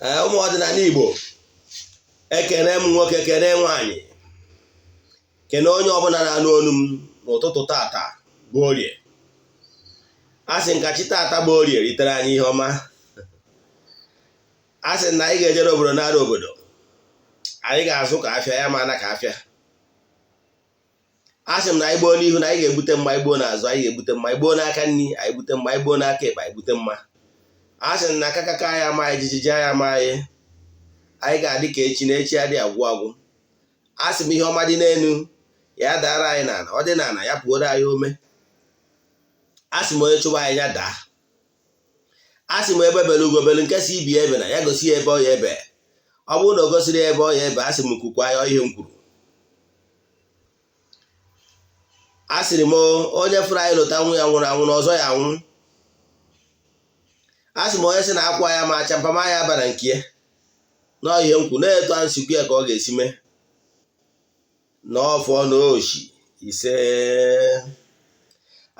Ee, ụmụ ọdịnala Igbo, ekene m nwoke, kene nwaanyị, kene onye ọbụla na-anụ olu m n'ụtụtụ tata bụ Orie. A sị nka chi tata bụ Orie ritere anyị ihe ọma. A sị na anyị ga-ejere obodo nara obodo, anyị ga-azụ ka afịa ya ma na ka afịa. A sị m na anyị gboo n'ihu na anyị ga-egbute mma, anyị gboo n'azụ anyị ga-egbute mma, anyị gboo n'aka nri anyị gbute mma, anyị gboo n'aka ekpe anyị gbute mma. A sị m na akakaka anyị ama anyị, jijiji anyị ama anyị, anyị ga-adị ka echi na echi adịghị agwụ agwụ. A sị m ihe ọma dị n'elu ya dara anyị n'ala, ọ dị n'ala ya pụoro anyị ome. A sị m onye chụba anyị ya daa. A sị m ebe bere ugo bere, nke si ibi ebe na ya gosi ya ebe ọ ya ebe. Ọ bụrụ na o gosiri ya ebe ọ ya ebe, a sị m kwukwa ya ihe m kwuru. A sịrị m onye fụrụ anyị lụta nwa ya nwụrụ anwụ na ọzọ ya anwụ. A sị m onye sị na akwa ya ma acha mpama ya bara nke ya na ihe m kwu na-eto a nsikwu ya ka ọ ga-esi mee na ọfọ na oshi ise.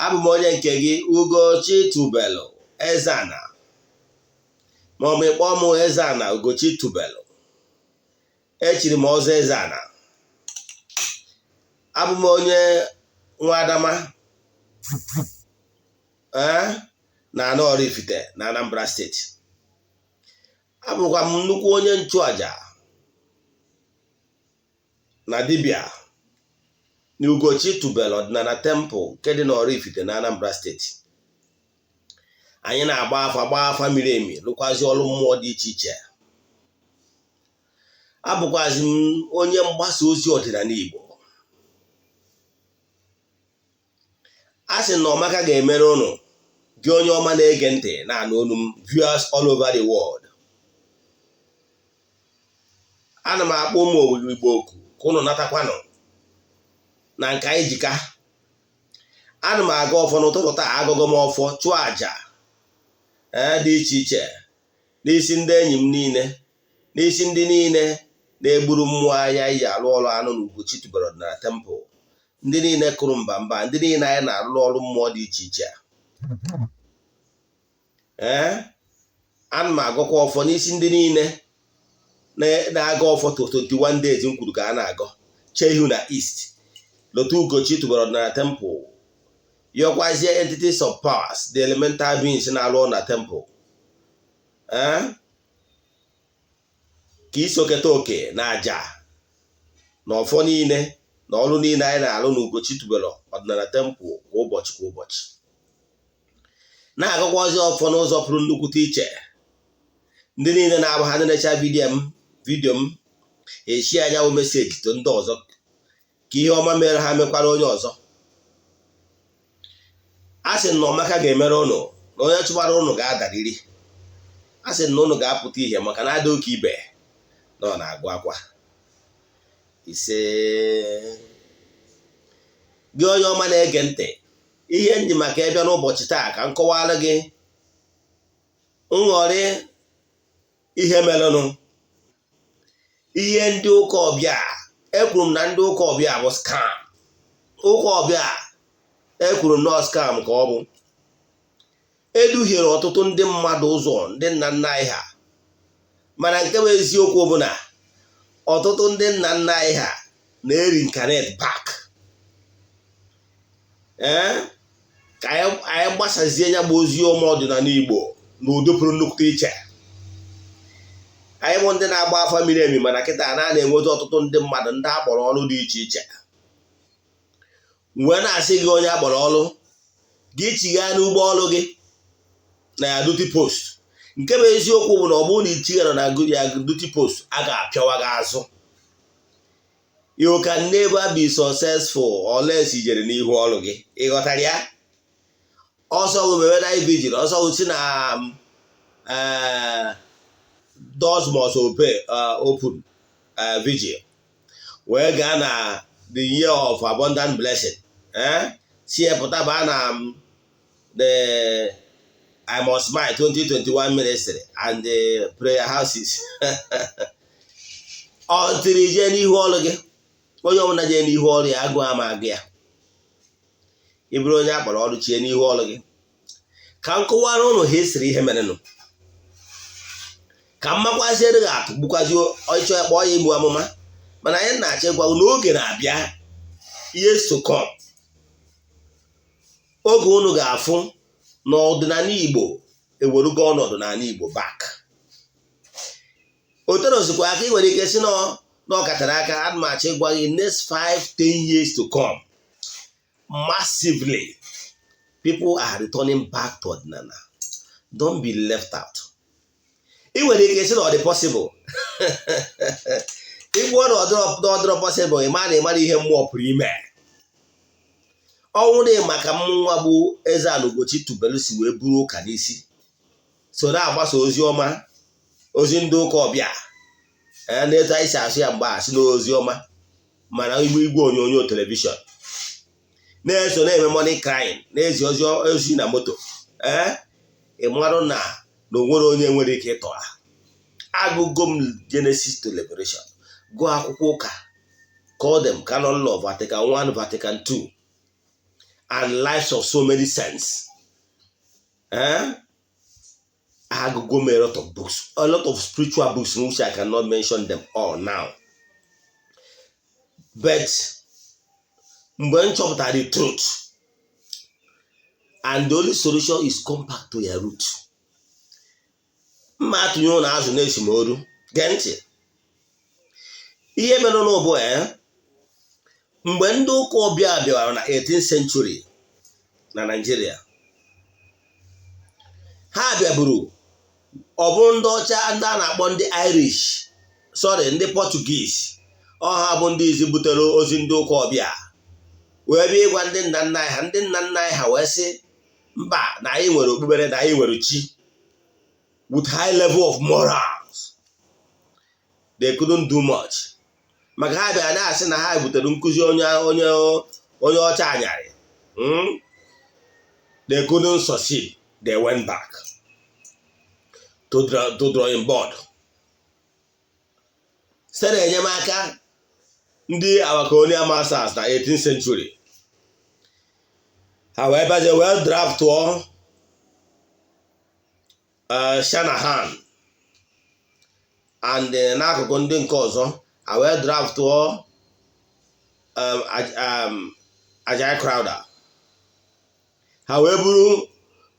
Abụ m onye nke gị, Ugochi Tubelu Eze-Ana, ma ọ bụ ịkpọ m Eze-Ana Ugochi Tubelu. Echiri m ọzọ Eze-Ana. Abụ m onye nwa Adama na ana Oraifite na Anambra steeti. Abụkwa m nnukwu onye nchụaja na dibịa na Ugochi Tubelu ọdịnala temple nke dị na Oraifite na Anambra steeti. Anyị na-agba afa, gbaa afa miri emi, lụkwazi ọrụ mmụọ dị iche iche. Abụkwazi m onye mgbasa ozi ọdịnala Igbo. A sị na ọmaka ga-emere ụnụ, gị onye ọma na-ege ntị na-anụ olu m, viewers all over the world. Ana m akpọ ụmụ Igbo oku ka ụnụ natakwanụ na nke anyị jika. Ana m agọ ọfọ n'ụtụtụ taa, agọgọ m ọfọ, chụọ àjà dị iche iche n'isi ndị enyi m niile, n'isi ndị niile na-egburu mmụọ anya iji arụ ọrụ anụ na Ugochi Tubelu ọdịnala temple, ndị niile kụrụ mba mba, ndị niile anyị na-arụ ọrụ mmụọ dị iche iche. Ee, ana m agọkwa ọfọ n'isi ndị niile na-agọ ọfọ 21 days m kwuru ka a na-agọ, chee ihu na east, lọta Ugochi Tubelu ọdịnala temple, yọkwazie entities of powers, the elemental beings na-arụ na temple, ee, ka isoketa oke na aja na ọfọ niile na ọrụ niile anyị na-arụ na Ugochi Tubelu ọdịnala temple kwa ụbọchị kwa ụbọchị. Na-agakwazi ọfọ n'ụzọ pụrụ nnukwute iche. Ndị niile na-abụ ha na-enecha video m echi anyanwụ message to ndị ọzọ ka ihe ọma mere ha mekwara onye ọzọ. A sị na ọmaka ga-emere ụnụ, na onye chụbara ụnụ ga-adariri. A sị na ụnụ ga-apụta ihe maka na ada oke ibe na ọ na-agụ akwa ise. Gị onye ọma na-ege ntị, ihe nji maka ịbịa n'ụbọchị taa ka m kọwara gị nghọrị ihe merenụ, ihe ndị ụka ọbịa. Ekwuru m na ndị ụka ọbịa bụ scam. Ụka ọbịa, ekwuru m na scam ka ọ bụ. Eduhiere ọtụtụ ndị mmadụ ụzọ, ndị nna nna anyị ha. Mana nke bụ eziokwu bụ na ọtụtụ ndị nna nna anyị ha na-reincarnate back. Ee, ka anyị gbasazie ya bụ ozi ọma ọdịnala Igbo n'ụdị pụrụ nnukwute iche. Anyị bụ ndị na-agba afa miri emi, mana kịta na na-enweta ọtụtụ ndị mmadụ ndị akpọrọ ọrụ dị iche iche. Wee na-asị gị, onye akpọrọ ọrụ gị, chighaa n'ugbo ọrụ gị na ya duty post. Nke bụ eziokwu bụ na ọ bụrụ na ichighara na ya duty post, a ga-apịawa gị azụ. You can never be successful unless i jere n'ihu ọrụ gị. Ị ghọtara ya? Ọsọ gị mewe na vigil, ọsọ gị si na doors must obey open vigil, wee gaa na the year of abundant blessing, si pụta baa na the I must smile 2021 ministry and the prayer houses until jee n'ihu ọrụ gị. Onye ọbụla jee n'ihu ọrụ ya, agụ ama agụ ya. Ị bụrụ onye akpọrọ ọrụ, chie n'ihu ọrụ gị. Ka m kọwara ụnụ ha esiri ihe merenụ. Ka m makwaziere gị atụ, gbukwazi ịchọ kpọọ ya igbu amụma, mana anyị na-achọ ịgwa gị na oge na-abịa, years to come, oge unu ga-afụ na ọdịnala Igbo ewerugo ọnọdụ n'ala Igbo back. O terozikwa aka. Ị nwere ike si na ọ katara aka. Ana m achọ ịgwa gị, next 5 10 years to come, massively people are returning back to ọdịnala. Don't be left out. Ị nwere ike si na ọ dị possible. Ịgwọ na ọ dịrọ possible, ị ma na ị mara ihe mmụọ pụrụ ime. Ọnwụ dị maka mmụnwa bụ Eze-Ana Ugochi tubelu si wee buru ụka n'isi, so na-agbasa ozi ọma, ozi ndị ụka ọbịa na-etu anyị si asụ ya mgbe a si n'ozi ọma, mana igwe igwe onyonyo television na-eso na-eme money crying, na-ezi ozi ozi na moto. Ee, ị marụ na onwere onye nwere ike ịtọ ha. Agụgo m Genesis to Liberation, gụọ akwụkwọ ụka, call them Canon Law, Vatican 1, Vatican 2 and lives of so many saints. Eh, agụgo m a lot of books, a lot of spiritual books which I cannot mention them all now, but mgbe m chọpụtara the truth and the only solution is come back to your root. Mma atụnye ụlọ azụ na-esimoru. Gee ntị ihe mere n'ụbụ. Ee, mgbe ndị ụka ọbịa bịara na 18th century na Nigeria, ha bịaburu, ọ bụrụ ndị ọcha, ndị a na-akpọ ndị Irish, sorry, ndị Portuguese. Ọha bụ ndị izi butere ozi ndị ụka ọbịa wee bịa ịgwa ndị nna nna anyị ha. Ndị nna nna anyị ha wee sị mba, na anyị nwere okpukpere, na anyị nwere chi, with high level of morals. They couldn't do much maka ha bịara na-asị na ha butere nkụzi onye ọcha anyarị. They couldn't succeed. They went back to drawing board site na enyemaka ndị our colonial masters na 18th century. Ha wee bazie wee draftụọ Shanahan and n'akụkụ ndị nke ọzọ, ha wee draftụọ Ajayi Crowther. Ha wee buru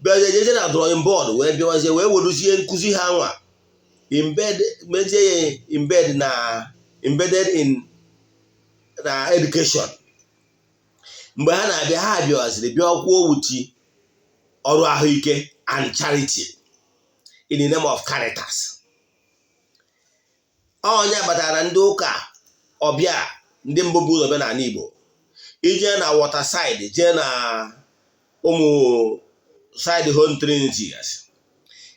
bịazie jezie na drawing board, wee bịawazie wee weruzie nkụzi ha nwa embed, mezie ya embed na embedded in na education. Mgbe ha na-abịa, ha bịawaziri bịa kwuo wuti ọrụ ahụike and charity in the name of Caritas. Onye kpatara ndị ụka ọbịa, ndị mbụ bụ ụzọ bịa n'ala Igbo, ije na Waterside, jee na ụmụ side Holy Trinity,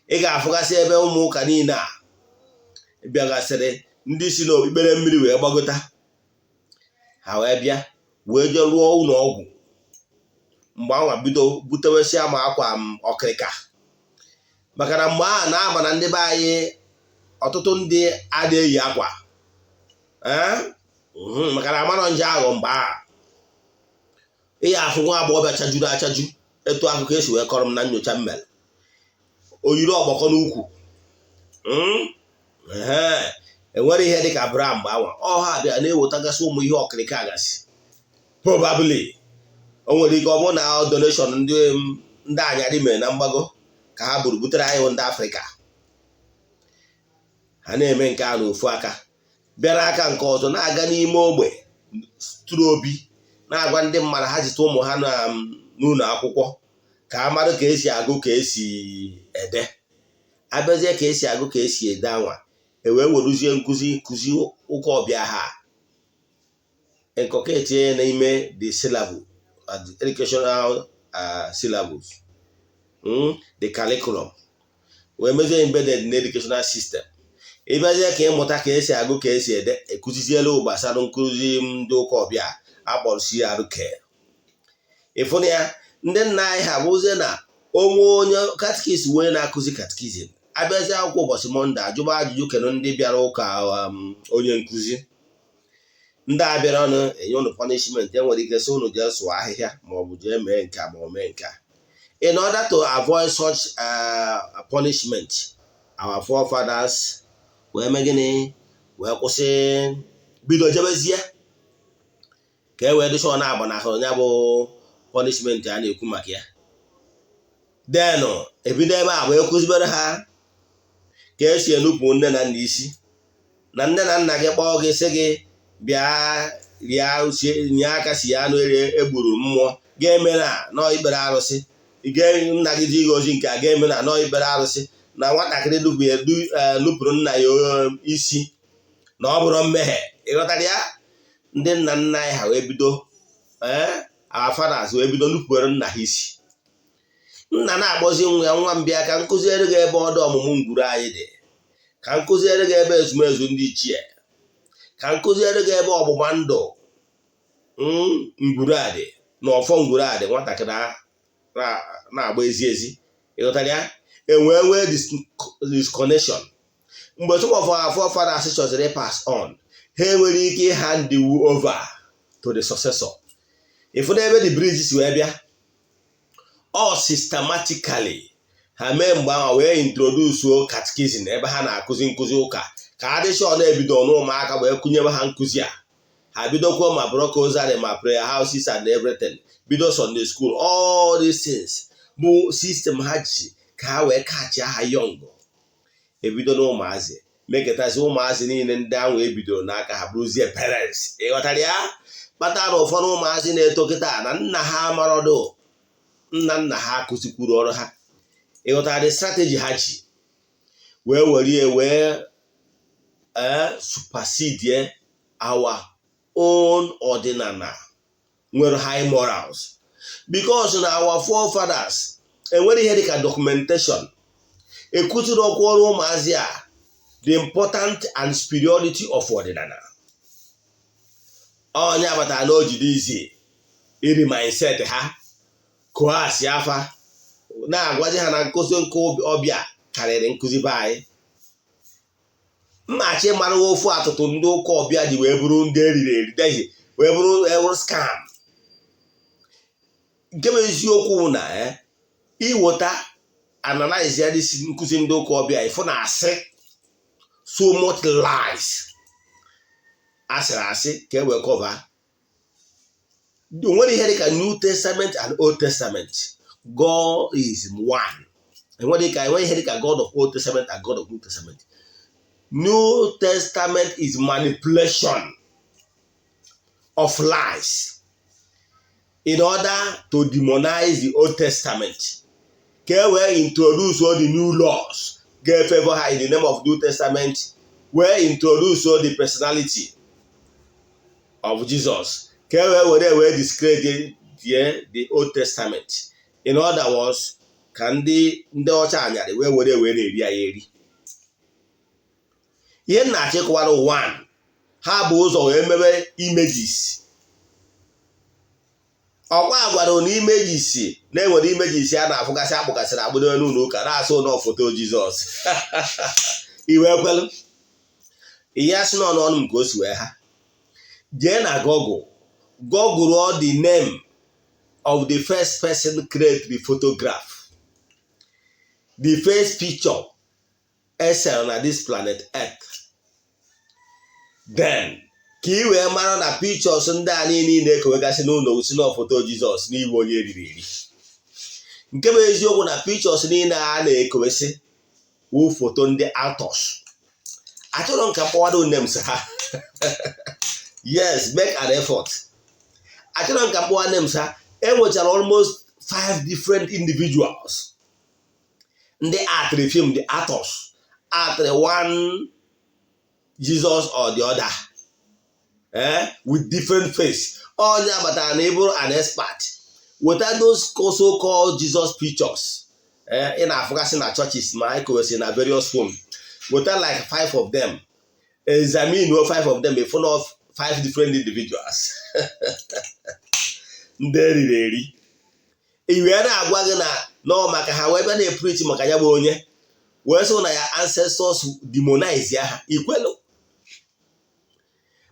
ị ga-afụgasị ebe ụmụ ụka niile a bịagasịrị, ndị si n'okpukpere mmiri wee gbagota. Ha wee bịa wee jee rụọ ụlọ ọgwụ. Mgbe anwa bido butewesịa ma akwa m ọkịrịka, maka na mgbe ahụ na-ama na ndị be anyị, ọtụtụ ndị adịghị eyi akwa, maka na amarọ nje aghọ. Mgbe ahụ ihe afụ nwa agbọghọbịa chajuru achaju, etu akụkọ esi wee kọrọ m na nyocha m mere, o yiri ọgbakọ n'ukwu. Enwere ihe dịka bra mgbe anwa. Ọha bịa na-ewetagasị ụmụ ihe ọkịrịka gasị. Probably o nwere ike ọ bụrụ na donation ndị anyarị mere na mgbago ka ha buru butere anyị ndị Afrịka. Ha na-eme nke a n'ofu aka, bịara aka nke ọzọ na-aga n'ime ogbe tụrụ obi, na-agwa ndị mmadụ ha zite ụmụ ha n'ụlọ akwụkwọ ka a mara ka esi agụ, ka esi ede. Abịazie ka esi agụ, ka esi ede anwa, e wee weruzie nkụzi ụka ọbịa ha inculcate n'ime the syllabus, the educational syllabus, the curriculum, wee mezie embedded in educational system. Ịbịazie ka ịmụta ka esi agụ, ka esi ede, ekụzizielu gbasara nkụzi ndị ụka ọbịa akpọrọ CRK. Ịfụna ya, ndị nna anyị ha bụzie na onwe onye catechist, onye na-akụzi catechism, abịazie akwụkwọ ụbọchị Monday, ajụba ajụjụ kedu ndị bịara ụka. Onye nkụzi, ndị a bịara ọnụ, enye ụnụ punishment. Enwere ike sị ụnụ jee sụọ ahịhịa maọbụ jee mee nke a ma ọ mee nke a. In order to avoid such punishment. Our forefathers wee mee gịnị? Wee kwụsị, bido jebezie ka e wee dịsọ na-agbanahụrụ ya bụ punishment a na-ekwu maka ya. Then ebido ebe a wee kụzibere ha ka esi enupụ nne na nna isi, na nne na nna gị kpọọ gị, sị gị bịa rie, nye aka si ya anụ egburu mmụọ, ga-eme na nọọ ikpere arụsị. Nna gị ji gị ozi nke a, ga-eme na nọọ ikpere arụsị, na nwatakịrị nupụrụ nna ya isi na ọ bụrụ mmehie. Ịghọtara ya? Ndị nna nna anyị ha wee bido, ee, our fathers wee bido nupụrụ nna ha isi. Nna na-akpọzi nwa ya, "Nwa m, bịa ka nkụziere gị ebe ọdụ ọmụmụ ngwuru anyị dị, ka nkụziere gị ebe ezumezu ndị ichie, ka nkụziere gị ebe ọgbụgba ndụ ngwuru a dị na ọfọ ngwuru a dị." Nwatakịrị na-agba ezi ezi. Ịghọtara ya? Enwee nwee disconnection. Mgbe some of our forefathers chọziri pass on, ha enwere ike hand over to the successor. Ịfụ n'ebe the bridge si wee bịa, ọ systematically ha mee mgbe ahụ wee introduce catechism, ebe ha na-akụzi nkụzi ụka, ka adị sure na-ebido n'ụmụaka wee kụnyebe ha nkụzi a. Ha bidokwa ma block rosary, ma prayer houses and everything, bido Sunday school. All these things bụ system ha ji ka ha wee kachi aha young. Ebido na ụmụazị meketazi ụmụazị niile ndị ahụ ebidoro n'aka ha bụrụzie parents. Ịghọtara ya? Kpatara ụfọdụ ụmụazị na-eto kịta na nna ha amarọdụ nna nna ha akụzikwuru ọrụ ha. Ịghọtara the strategy ha ji wee were wee supersede our own ọdịnala nwere high morals? Because na our forefathers enwere ihe dịka documentation ekuturu ọkwa ọrụ ụmụazị a, the important and superiority of ọdịnala. Onye abatara na ojide izi iri mindset ha koasi afa na-agwazi ha na nkụzi nke ọbịa karịrị nkụzi be anyị. Mmachi mara ofu atụtụ ndị ụka ọbịa ji wee bụrụ ndị eriri eri dehi wee bụrụ ewuru scam. Nke bụ eziokwu na iweta analyze ya, this nkụzi ndị ụka ọbịa, ịfụ na asị, so much lies asịrị asị ka e wee cover. Onwere ihe dịka New Testament and Old Testament. God is one. Enwere ihe dịka God of Old Testament and God of New Testament. New Testament is manipulation of lies in order to demonize the Old Testament, ka e wee introduce all the new laws ga-favor ha in the name of New Testament, wee introduce all the personality of Jesus, ka e wee were wee discredit the Old Testament. In other words, ka ndị ọcha anyarị wee were wee na-eri ya eri. Ihe m na-achịkọwara, one, ha bụ ụzọ wee mebe images. Ọkwa gwara na images na-enwere images a na-afụgasị akpụgasịrị akpụdo n'ụlọ ụka, na-asụ nọ foto Jizọs. Iwe ekwelụ ihe asị nọ n'ọnụ m ka o si wee ha jee na Google, Google the name of the first person create the photograph, the first picture esel na this planet Earth. Then ka ị wee mara na pictures ndị a niile na-ekowegasị n'ụlọ si na foto Jizọs n'iwe onye eriri eri. Nke bụ eziokwu na pictures niile a na-ekowesị wụ foto ndị actors. Achọrọ m ka mkpọwado names ha. Yes, make an effort. Achọrọ m ka mkpọwa names ha. Enwechara almost five different individuals ndị actịrị film, the actors actịrị one Jesus or the other, with different face. Onye abatara na ịbụrụ an expert, weta those so called Jesus pictures ị na-afụgasị na churches ma ekowesị na various forms. Weta like five of them, examine all five of them, ịfụ na five different individuals ndị eriri eri. Iwe na-agwa gị na nọọ maka ha wee bịa na-epreach maka ya bụ onye wee sị na ya ancestors demonize ya ha ikwelu.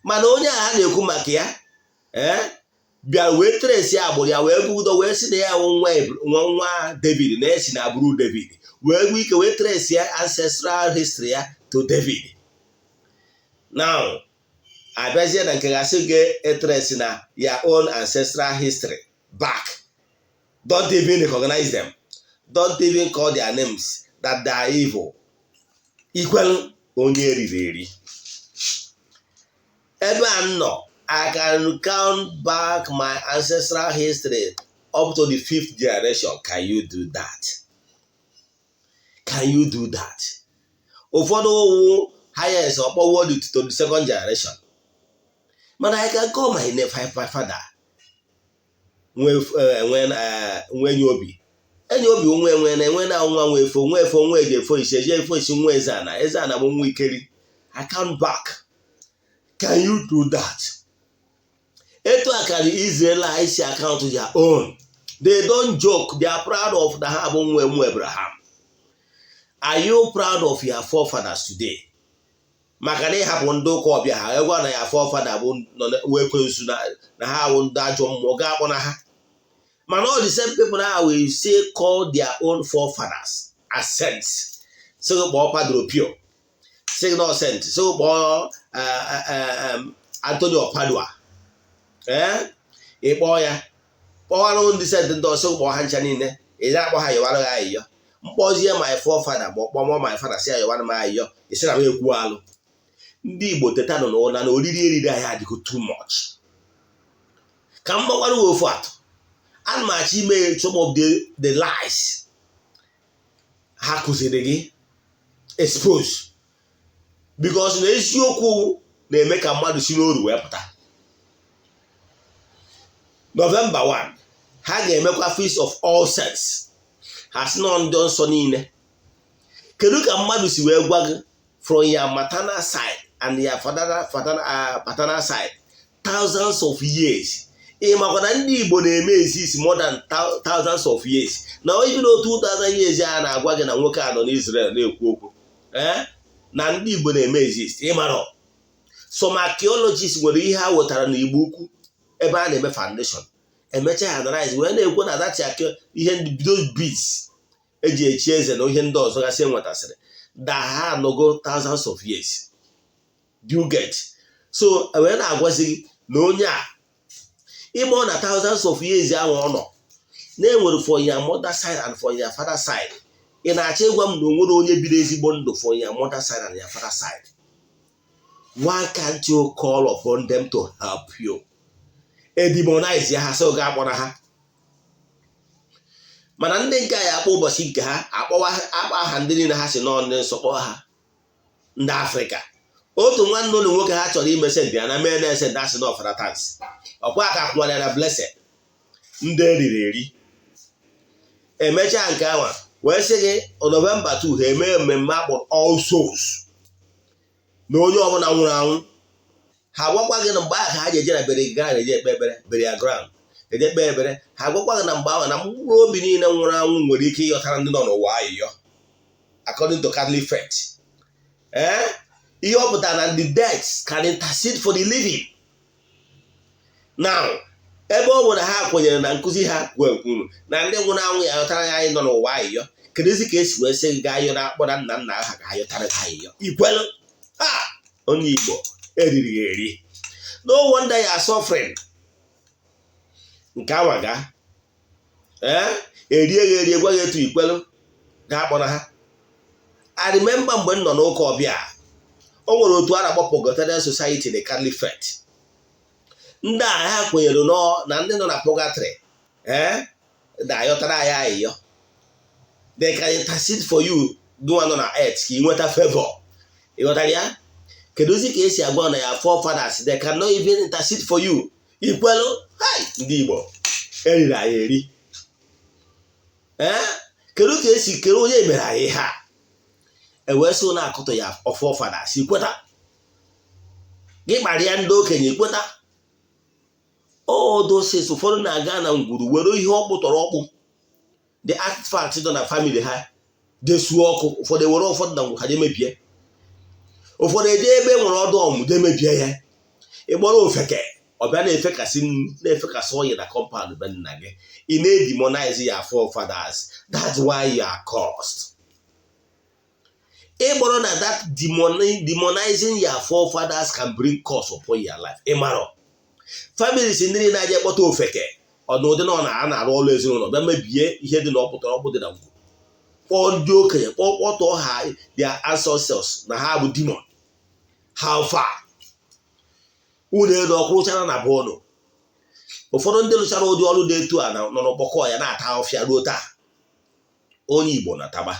Mana onye a ha na-ekwu maka ya, ee, Bịara wee trace agbụrụ ya, wee gụdo, wee sị na ya wụ nwa nwa David, na esi na agbụrụ David, wee gụ ike wee trace ya ancestral history ya to David. Now abịazie na nke gasị ga-etrace na ya own ancestral history back, don't even recognize them, don't even call their names, that they are evil. Ikwelu onye eriri eri ebe a nọ. I can count back my ancestral history up to the fifth generation. Can you do that? Can you do that? Ụfọdụ owu highest ọkpọwo to the second generation, mana I can call my father, nwe enyi obi, enyi obi, nwe enwe na enwe na nwa nwe efo, nwe efo, nwe eji efo isi eji efo isi, nwa eze ana, eze ana bụ nwa ikeri. I count back. Can you do that? Etu a ka the Israelites si account their own. They don't joke. They are proud of na ha bụ nwa nwa Abraham. Are you proud of your forefathers today? Maka na ịhapụ ndị ụka ọbịa ha egwa na ya forefather bụ ekwensu, na ha wụ ndị ajọ mmụọ, ga-akpọ na ha. Mana all the same people now will say call their own forefathers as saints. Sị gị kpọọ Padre Pio, sị gị na saint. Sị gị kpọọ Antonio Padua. Ee, ị kpọọ ya, kpọwara ndị saint ndị ọsọ, kpọọ ha ncha niile. Ị na-akpọ ha, yọwara ha ayịyọ. Mkpọzie my forefather ma ọ kpọmọ my father, sị ya yọwara m ayịyọ, ị sị na m ekwu alụ. Ndị Igbo, teta nọ n'ụla na oriri eriri anyị adịgo too much. Ka m gbakwara ofu atụ. Ana m achọ ime some of the lies ha kụziri gị expose, because na eziokwu na-eme ka mmadụ si n'oru wee pụta. November 1, ha ga-emekwa Feast of All Saints. Ha si nọ ndị nsọ niile. Kedu ka mmadụ si wee gwa gị from your maternal side and your paternal side thousands of years? Ị makwa na ndị Igbo na-eme exist more than thousands of years na even 2000 years a na-agwa gị na nwoke a nọ n'Israel na-ekwu okwu, eh? Na ndị Igbo na-eme exist, ịmara some archaeologists nwere ihe ha wetara n'Igbo Ukwu ebe a na-eme foundation, emechaa ya analyze, wee na-ekwu na that ihe ndị bido beads eji echi eze na ihe ndị ọzọ gasị enwetasịrị da ha anọgo thousands of years. Do you get? So wee na-agwazi gị na onye a ịma na thousands of years ahụ ọ nọ na-enwere for your mother side and for your father side. Ị na-achọ ịgwa m na o nwere onye biri ezigbo ndụ for your mother side and your father side? Why can't you call upon them to help you? Edemonize ya, ha sị oge akpọrọ ha. Mana ndị nke a ya akpọ ụbọchị nke ha, akpọwa akpọ aha ndị niile ha si nọ ndị nsọ, kpọọ ha ndị Afrịka. Otu nwanne ụlọ nwoke ha chọrọ ime saint ya na mee na saint, asị na ọfara tans ọkwa aka kwụwara ya na blessed. Ndị eriri eri emechaa nke ahụ wee sị gị November 2 ha emee mmemme akpọrọ All Souls, na onye ọbụla nwụrụ anwụ. Ha gwakwa gị na mgbe ahụ ka ha ji eje na burial ground, eje ekpe ekpere, burial ground eje kpee ekpere. Ha gwakwa gị na mgbe ahụ na mkpụrụ obi niile nwụrụ anwụ nwere ike ịghọtara ndị nọ n'ụwa ayịyọ, according to Catholic faith. Ee, ihe ọ pụtara na the dead can intercede for the living. Now, ebe ọ bụ na ha kwenyere na nkụzi ha kwuru na ndị nwụrụ anwụ ya ghọtara ya anyị nọ n'ụwa ayịyọ, kedụzi ka esi wee sị gị gaa yọ na akpọ na nna nna ha ka ha yọtara gị ayịyọ? Ikwelu ha onye Igbo eriri ya eri. No wonder you are suffering. Nke anwa ga ee erie ya erie, gwa ya etu ikwelu ga-akpọ na ha. I remember mgbe m nọ n'ụka ọbịa, o nwere otu a na-akpọ Purgatorial Society, the Catholic faith. Ndị a ha kwenyere na ndị nọ na purgatory ee na-ayọtara anyị ayịyọ. They can intercede for you, gịnwa nọ na earth, ka ị nweta favor. Ị ghọtara ya? Kedụzi ka esi agwa na ya forefathers, they cannot even intercede for you? Ikwelu hai ndị Igbo eriri anyị eri. Ee, kedu ka esi kere onye mere anyị ha ewee sị na akụtọ ya forefathers? Ikweta gị kparịa ndị okenye, ikweta odosis. Ụfọdụ na-aga na ngwuru were ihe ọkpụ tọrọ ọkpụ, the artifact nọ na family ha, desuo ọkụ. Ụfọdụ ewere ụfọdụ na ngwuru ha je mebie. Ụfọdụ eje ebe e nwere ọdụ ọmụ je mebie ya. Ịgbọrọ ofeke. Ọ bịa na-efekasị nnu, na-efekasị oyi na compound be nna gị. Ị na-edemonize your forefathers. That's why you are cursed. Ị gbọrọ na that demonizing your forefathers can bring curse upon your life. Ị marọ families ndị niile aja kpọta ofeke ọnụdị na ọ na a na-arụ ọrụ ezinụlọ, bịa mebie ihe dị na ọkpụtara ọkpụ dị na ngwu, kpọọ ndị okenye, kpọọ kpọtụọ ha their ancestors na ha bụ demon. How far? Unu elu ọkwụrụchara na bụ ụnụ. Ụfọdụ ndị lụchara ụdị ọrụ dị etu a nọ n'ọkpọkọ ya na-ata ọfịa ruo taa. Onye Igbo na-ataba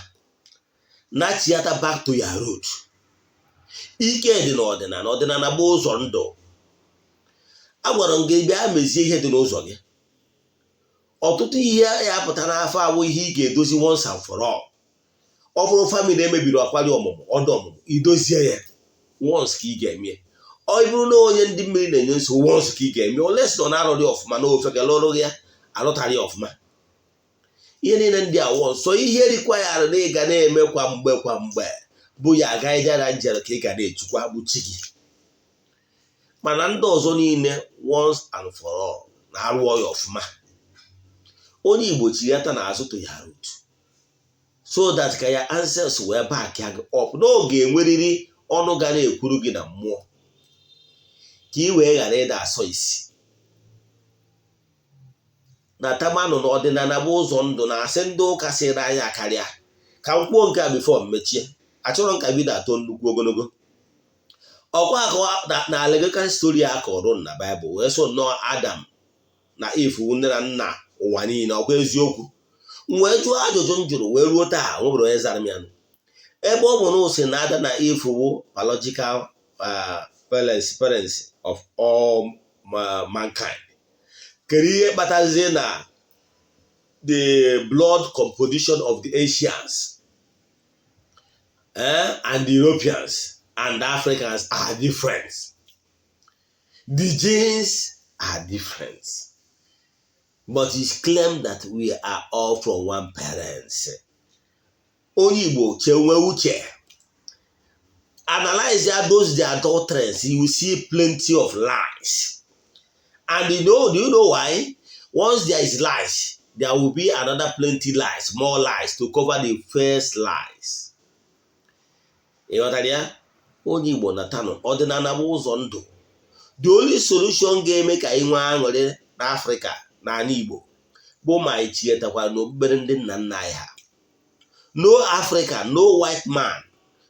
nachiata back to your root. Ike dị n'ọdịnala. Ọdịnala bụ ụzọ ndụ. A gwara m gị bịa mezie ihe dị n'ụzọ gị. Ọtụtụ ihe ya apụta n'afọ awụ ihe ị ga-edozi once and for all. Ọ bụrụ family emebiri akwali ọmụmụ, ọdụ ọmụmụ, idozie ya once ka ị ga-eme. Ọ bụrụ na onye ndị mmiri na-enye nsogbu, once ka ị ga-eme. Oles nọ na-arụrị ọfụma na ofe ka lụrụ ya alụtarị ya ọfụma. Ihe niile ndị a once. So ihe rikwa ya arụ na ị ga na-eme kwa mgbe kwa mgbe bụ ya guardian angel ka ị ga na-echukwa bụ chi gị. Mana ndị ọzọ niile, once and for all, na-arụọ ya ọfụma. Onye Igbo chighata na azụ to ya root so that ka ya ancestors wee back ya gị up n'oge enwerịrị ọnụ ga na-ekwuru gị na mmụọ, ka ị wee ghara ịda asọ isi na tamanụ na ọdịnala bụ ụzọ ndụ na-asị ndị ụka sịrị anya karịa. Ka m kwuo nke a before m mechie. Achọrọ m ka video atọ nnukwu ogologo. Ọkwa akọ na allegorical story a kọrọ na Baịbụl wee so nnọọ Adam na Eve, nne na nna ụwa niile. Ọkwa eziokwu? M wee jụọ ajụjụ m jụrụ wee ruo taa, nwebere onye zara m ya. Ebe ọ bụ na ụsị na Adam na Eve wụ biological parents of all mankind, kedu ihe kpatazie na the blood composition of the Asians and the Europeans and Africans are different? The genes are different, but it's claimed that we are all from one parents. Onye Igbo, chenwe uche, analyze those their doctrines. You will see plenty of lies. And do you know why? Once there is lies, there will be another plenty lies, more lies to cover the first lies. Ị ghọtara ya? Onye Igbo, na tanụ ọdịnala bụ ụzọ ndụ. The only solution ga-eme ka anyị nwee aṅụrị n'Afrịka na ala Igbo bụ ma anyị chighetakwara n'okpukpere ndị nna nna anyị ha. No Africa, no white man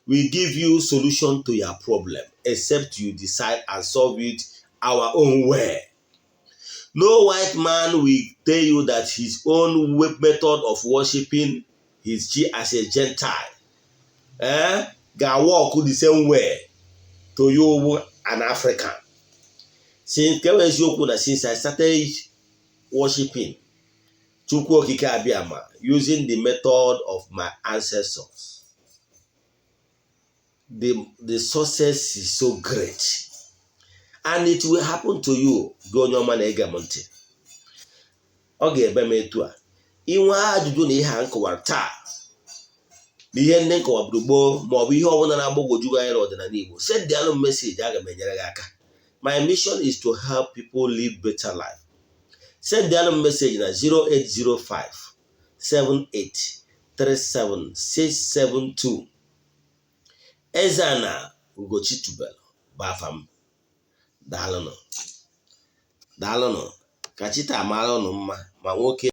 will give you solution to your problem except you decide and solve it our own way. No white man will tell you that his own method of worshiping his chi as a Gentile ga-work the same way to you, an African. Since nke bụ eziokwu na since I started worshiping Chukwu Okike Abịama using the method of my ancestors, the success is so great, and it will happen to you. Gị onye ọma na-ege m ntị, ọ ga-ebe m etu a. Inwe ajụjụ na ihe a m kọwara taa na ihe ndị nkọwaburu gboo, maọbụ ihe ọbụla na-agbagwoju gị anya n'ọdịnala Igbo, send alụ m message, aga m enyere gị aka. My mission is to help people live better life. Send alụ m message na 0805 78 37 672. Eze-Ana Ugochi tubelu bụ afa m. Daalụnụ, daalụnụ. Ka chi taa mara ụnụ mma, ma nwoke.